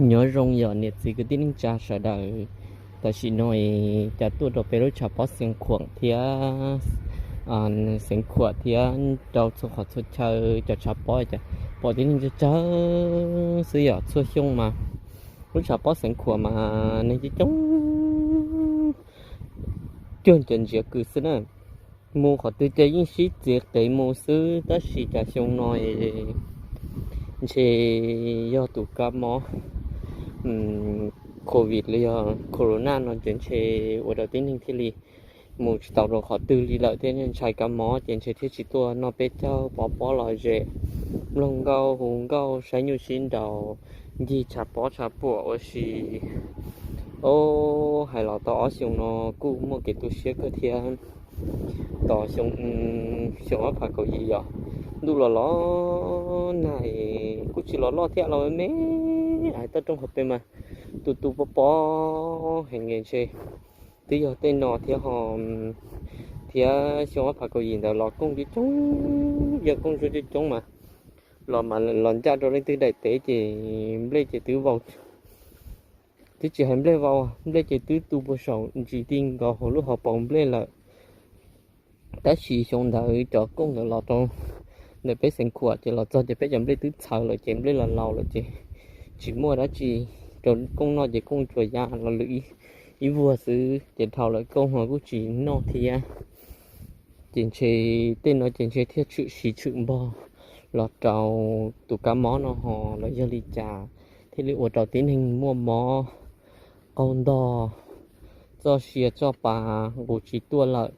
Nyob zoo yog niam txiv kwv tij neej tsa sawv daws. Tam sim no cas tuaj rau peb lub tshav pob Xeev Khuam thiab, Xeev Khuam thiab rau txhua qhov txhua chaw cov tshav pob cas pom tib neeg tsawg tsawg xwb yom. Txhua xyoo mas lub tshav pob Xeev Khuam mas neeg coob coob cuag cov ntsiav kws xwb na. Mus qhov twg ces yeej sib txiv qev mus xwb, tab sis cas xyoo no ntshe yog tus kab mob covid los yog corona no ces ntshe ua rau tib neeg thiaj li mus tsis tau rau qhov twg li lawm thiab ntshai kab mob ces ntshe thiaj tsis tuaj noj peb caug pov pob lom zem, mloog nkauj hu nkauj saib nyuj sib nraus, ncig tshav pob tshav puam ua si. Os, hais los tau ob xyoo no kuj muaj kev tu siab kawg thiab. Tos xyoo, xyoo ob phav kaum yim yog ntuj los los nag, kuj tsis los loj thiab los me, hais toj roob hauv pes mas tu tu pob pob heev ntshe twb yog tej no thiab ho, thiab xyoo ob phav kaum yim ntawd los kooj coob coob, yog kooj zoo coob coob mas los mas los ncaj rau leej twg daim teb ces nplej ces twb vau, twb tsis hais nplej vau, nplej ces twb tu puag saum ntsis ti nkaus hauv lub hauv paus nplej lawm. Tab sis xyoo ntawd cov kooj ntawd los rau ntawm peb Xeev Khuam ces los txog ces peb cov nplej twb txhawv lawm ces nplej los laus lawm ces tsis muaj dab tsi rau kooj noj ces kooj tsuas ya los lwm ib vuag xwb ces dhau lawm kooj ho kuj tsis noj thiab. Ces ntshe tej no ces ntshe thiaj tshwm siv tshwm npog los rau tus kab mob no ho los yog li cas thiaj li ua rau tib neeg muaj mob qaug ntog, txoj sia txoj pa nqus tsis tuaj lawm.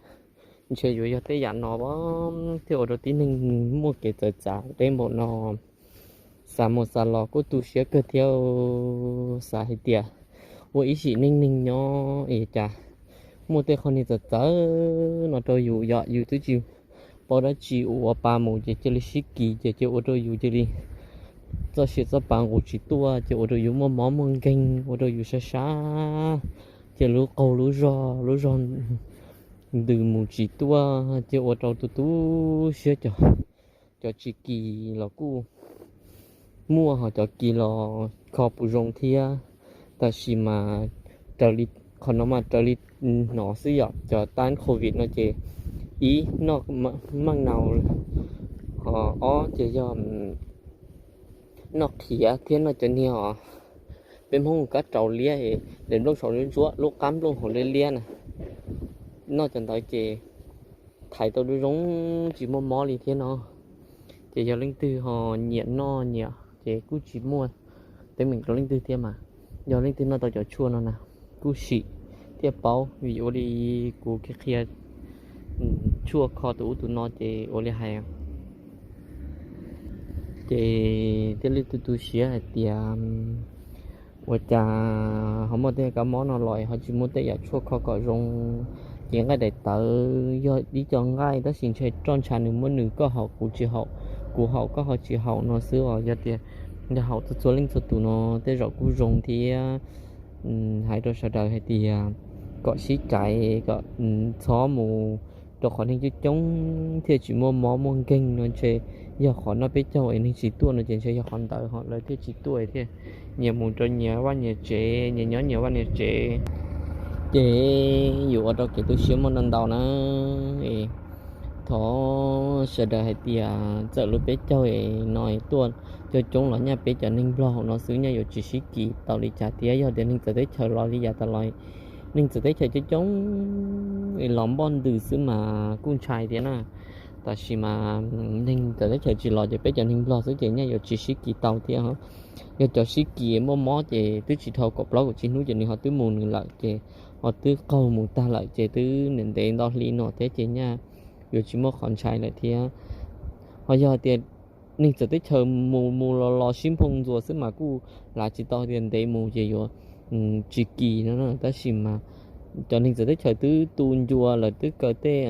Ntshe yuav yog tej yam no thiaj ua rau tib neeg muaj kev txawv txav deb npaum no. Xav mus xav los kuj tu siab kawg thiab, xav hais tias ua ib sim neej neeg nyob es cas muaj tej qhov niag txawv txawv no rau yus, yog yus twb tsis paub dab tsi, ua pa mus ces cia li sib kis ces cia ua rau yus cia li txoj sia txoj pa nqus tsis tuaj ces ua rau yus muaj mob muaj nkeeg, ua rau yus sab sab, ces lub qaug lub zog lub zog ntws mus tsis tuaj ces ua rau tu tu siab. Cov tsis kis los kuj muaj, ho cov kis los kho puas zoo thiab. Tab sis mas raws li, qhov no mas raws li hnov xwb yom, cov tab covid no ces ib noj meej nau, ho ob ces yog noj qhiav thiab noj cov niag os, peb Hmoob kab rau liab, daim nplooj saum ntsuab ntsuab, lub qab nplooj hauv liab liab na, noj cov ntawd ces thaiv tau zoo zoo tsis muaj mob li thiab no. Ces yog leej twg ho nyiam noj nyiam ces kuj tsis muaj teeb meem rau leej twg thiab mas. Yog leej twg noj tau cov tshuaj no na kuj sim thiaj paub, vim ua li kuv qhia tshuaj kho tus ub tus no ces ua li hais ces thiaj li tu tu siab hais tias ua cas ho muaj tej kab mob no los ho tsis muaj tej yam tshuaj kho kom zoo. Ces nqaij daim tawv yog ib co nqaij tab sis ntshe roj ntsha nws muab nws, koj haus kuv tsis haus, kuv haus koj ho tsis haus no xwb os. Yog tias yog haus txhua txhua leej txhua tus no tej zaum kuj zoo thiab. Hais rau sawv daws hais tias kom sib cais kom txhob mus rau qhov neeg coob coob thiaj tsis muaj mob muaj nkeeg no ntshe yog qhov noj peb caug es neeg tsis tuaj no ces ntshe yog qhov ntawd ho lawv thiaj tsis tuaj thiaj nyias mus rau nyias vaj nyias tsev, nyias nyob nyias vaj nyias tsev. Ces yuav ua rau kev tu siab muaj ntau ntau na. Thov sawv daws hais tias txawm lub peb caug no tuaj coob coob los nyaj peb cov neeg Nplog hauv no xwb, nyaj yuav tsis sib kis tau li cas thiab. Yog tias neeg txawv teb chaws los li yav tas los, neeg txawv teb chaws coob coob los npoj ntws xwb mas kuj ntshai thiab na. Tab sis mas neeg txawv teb chaws tsis los ces peb cov neeg Nplog xwb ces nyaj yuav tsis sib kis tau thiab. Yog cov sib kis muaj mob ces twb tsis dhau kaum plaub kaum tsib hnub ces nws ho twb mus nws lawm ces ho twb qaug mus tag lawm ces twb ntev ntev ntau hli no thiab ces nyaj yuav tsis muaj qhov ntshai lawm thiab. Ho yog tias neeg txawv teb chaws mus mus los los sib nphoo ntxuas xwb mas kuj lav tsis tau tias ntev mus ces yuav tsis kis no. Tab sis mas cov neeg txawv teb chaws twb tu ncua lawm, twb kaw tej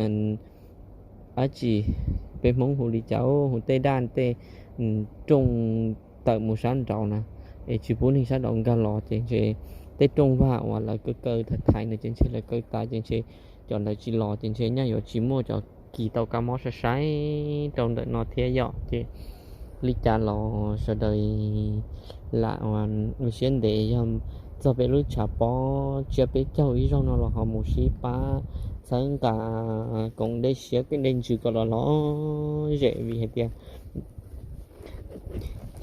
dab tsi peb Hmoob hu li cas, hu tej daj tej rooj tawm mus sab nraud na, es tsis pub neeg sab nraud nkag los ces ntshe tej rooj vag uas lawv kaw kaw thaiv thaiv no ces ntshe lawv kaw tas ces ntshe cov ntawd tsis los ces ntshe nyaj yuav tsis muaj cov kis tau kab mob sai sai rau ntawm no thiab yom. Ces Li cas los sawv daws lam ua siab ntev, yog txog peb lub tshav pob tsiab peb caug ib zaug no los ho mus sib pab txhawb nqa koom dej siab dej ntsws kom los lom zem, vim hais tias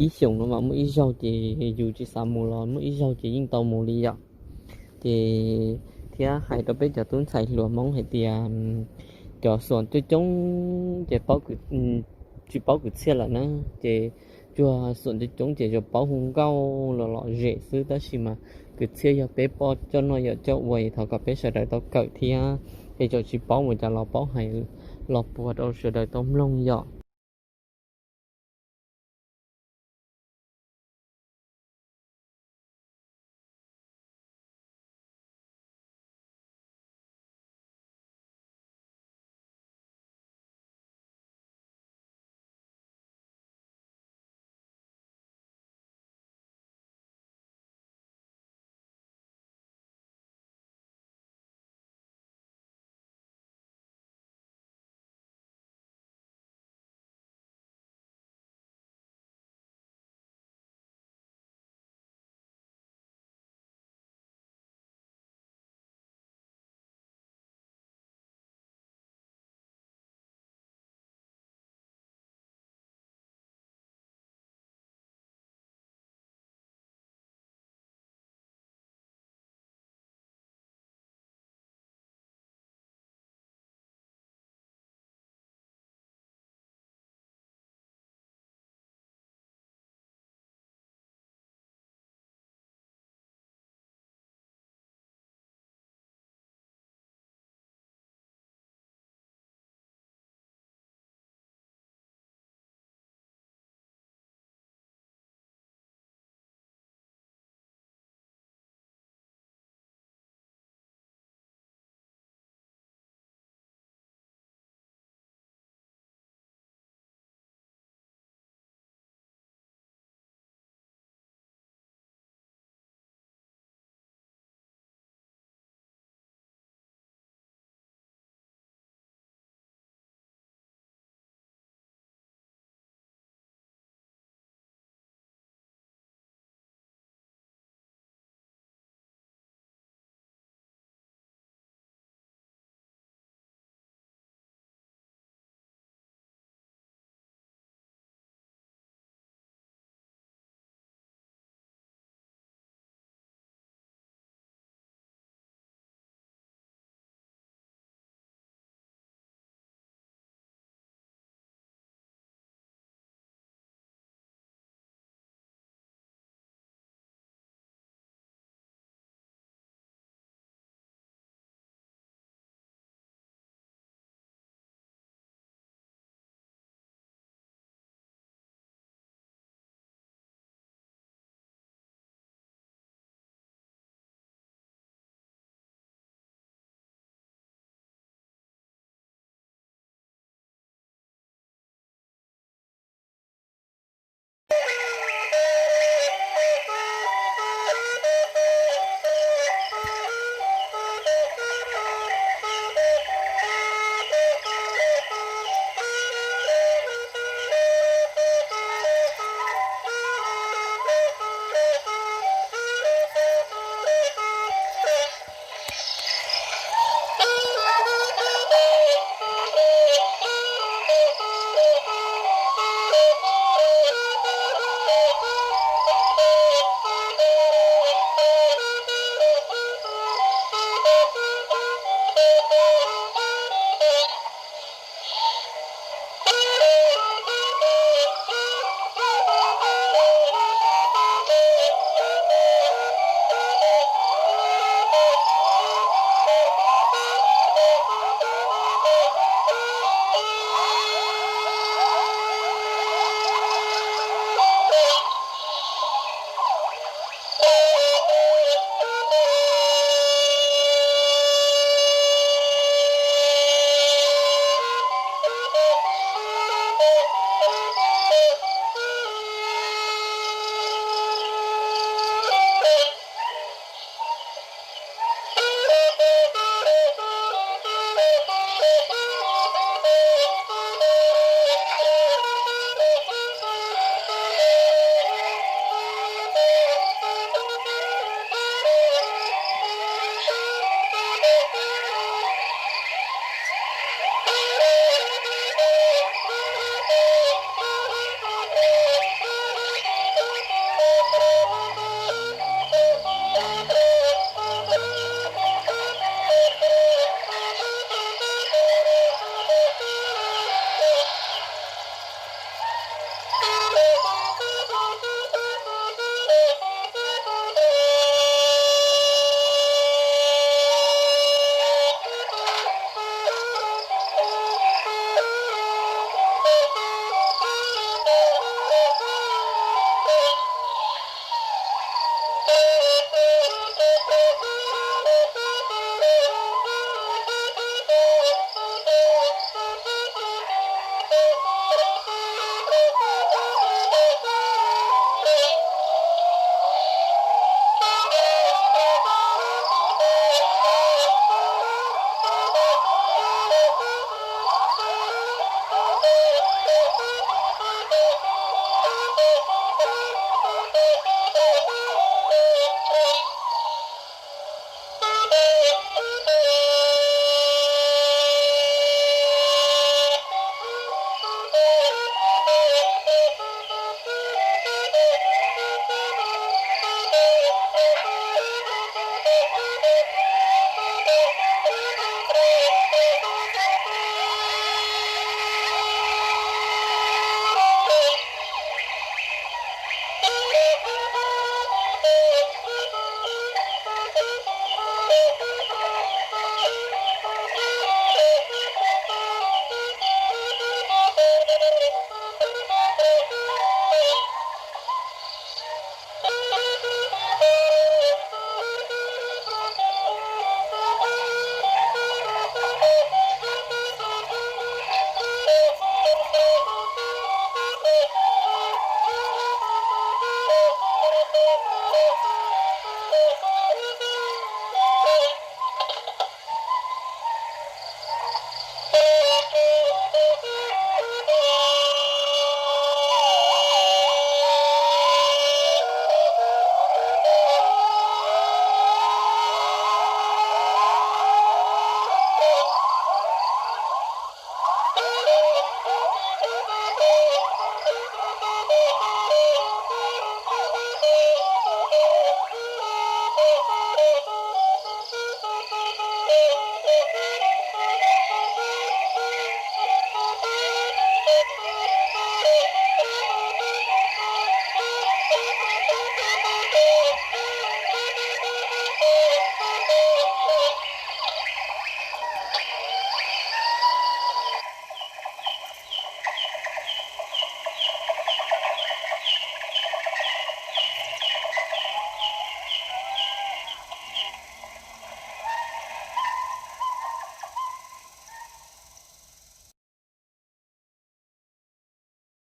ib xyoos no mas muaj ib zaug ces yus tsis xav mus los muaj ib zaug ces yeej tau mus li yom. Ces thiab hais rau peb cov tub ntxhais hluas Hmoob hais tias cov xuam coob coob ces tsis paub kwv txhiaj lawm na, ces tsuas xuam coob coob ces yuav paub hu nkauj los lom zem xwb, tab sis mas kwv txhiaj yog peb poj coj noj yom coj ua, thov kom peb sawv daws tau kawm thiab, es txawm tsis paub mus cas los paub hais los puag rau sawv daws tau mloog yom.